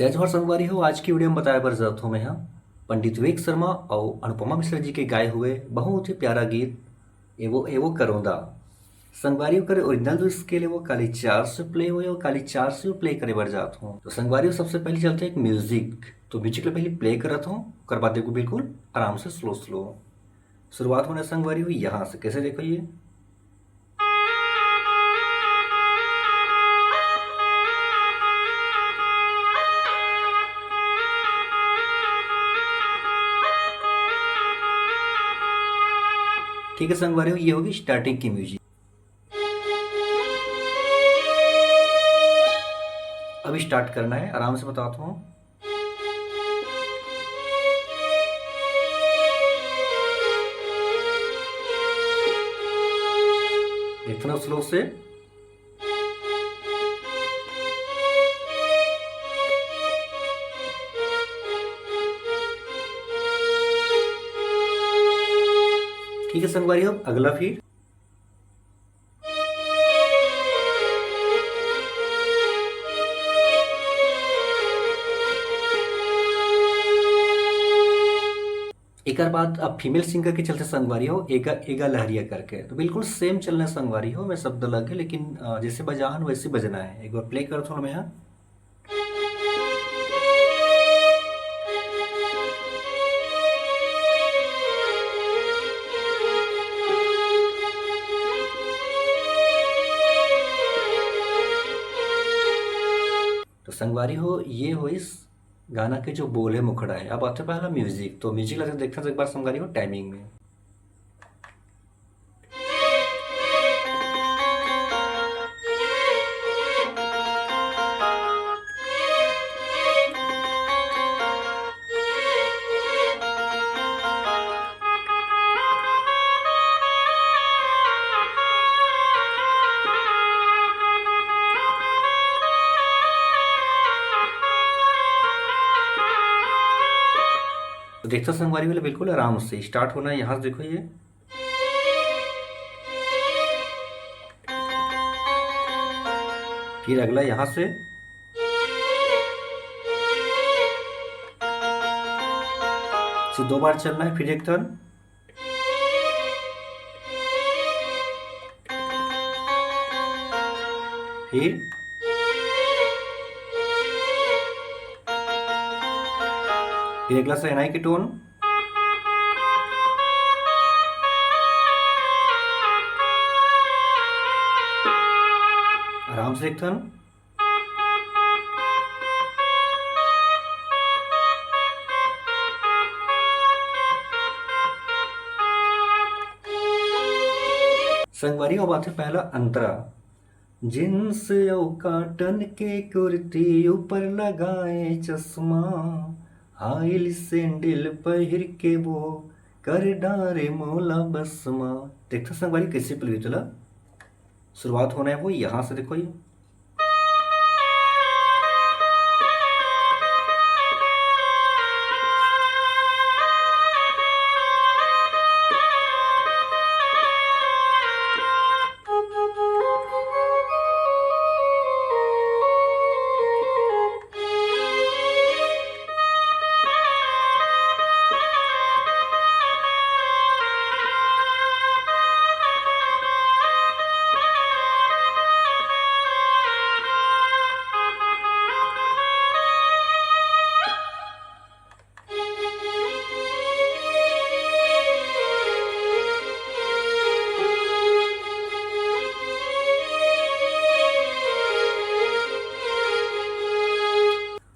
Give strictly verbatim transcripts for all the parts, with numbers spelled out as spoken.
जय जोहार संगवारी हो, आज की वीडियो में बताए बर जात हूँ मैं हा पंडित विवेक शर्मा और अनुपमा मिश्रा जी के गाए हुए बहुत ही प्यारा गीत एवो एवो करोंदा। संगवारी ओकर ओरिजिनल जो स्केल है वो काली चार से प्ले हुए और काली चार से प्ले करे बर जात हूँ। तो संगवारी हो, सबसे पहले चलते हैं एक म्यूजिक। तो म्यूजिक ला पहले प्ले करत हूँ, ओकर बाद देखो बिल्कुल आराम से स्लो स्लो। शुरुआत होने संगवारी हो यहाँ से, कैसे देखो ये। ठीक है संगवारी हो, ये होगी स्टार्टिंग की म्यूजिक। अभी स्टार्ट करना है, आराम से बताता हूँ। इतना स्लो से। ठीक है संगवारी हो, अगला फिर। एकर बाद अब फीमेल सिंगर के चलते संगवारी हो, एगा, एगा लहरिया करके। तो बिल्कुल सेम चलना है संगवारी हो, मैं शब्द अलग है, लेकिन, अ, जैसे बजाहन वैसे बजना है। एक बार प्ले करत हूँ मैं यहाँ। तो संगवारी हो, ये हो इस गाना के जो बोल है, मुखड़ा है। अब आते पहला म्यूजिक। तो म्यूजिक ला देखते हैं एक बार संगवारी हो टाइमिंग में। तो देखता संगवारी वाले बिल्कुल आराम से स्टार्ट होना है। यहाँ से देखो ये, फिर अगला यहाँ से, से दो बार चलना है, फिर एक टर्न, फिर फिर अगला शहनाई की टोन। आराम से एक थन। संगवारी, अब आथे पहला अंतरा। जींस अउ कॉटन के कुर्ती, ऊपर लगाए चश्मा, हाई हील सैंडल पहिर के वो कर डारे मोला बस मा। देखथन संगवारी, कैसे प्ले होथे तेला। शुरुआत होना है वो यहाँ से, देखो ये।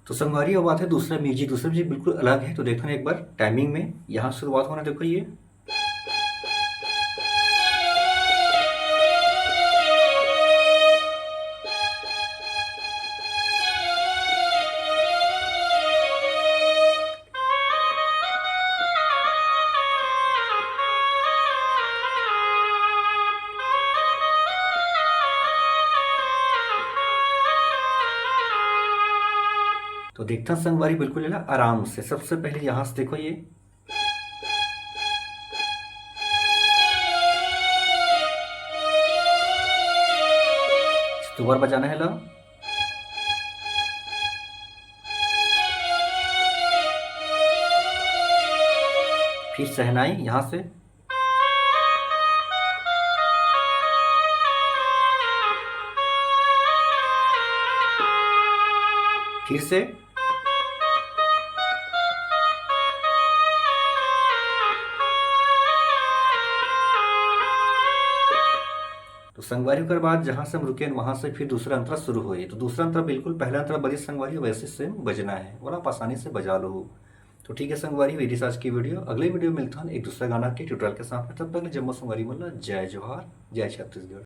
तो संगवारी, अब आथे दूसरा म्यूजिक। दूसरा म्यूजिक बिल्कुल अलग है, तो देखना एक बार टाइमिंग में। यहाँ शुरुआत होना, देखो ये। तो देखथन संगवारी, बिल्कुल एला आराम से। सबसे पहले यहाँ से देखो ये, दो बार बजाना है ला। फिर शहनाई यहाँ से, फिर से। तो संगवारी, ओकर बाद जहाँ से हम रुके हैं, वहाँ से फिर दूसरा अंतरा शुरू होए। तो दूसरा अंतरा बिल्कुल पहला अंतरा बजिस संगवारी, वैसे सेम बजना है और आप आसानी से बजा लो। तो ठीक है संगवारी, ये रहिस आज की वीडियो। अगले वीडियो में मिलथन एक दूसरा गाना के ट्यूटोरियल के साथ में। तब तक ले जम्मो संगवारी मन ला जय जोहार, जय छत्तीसगढ़।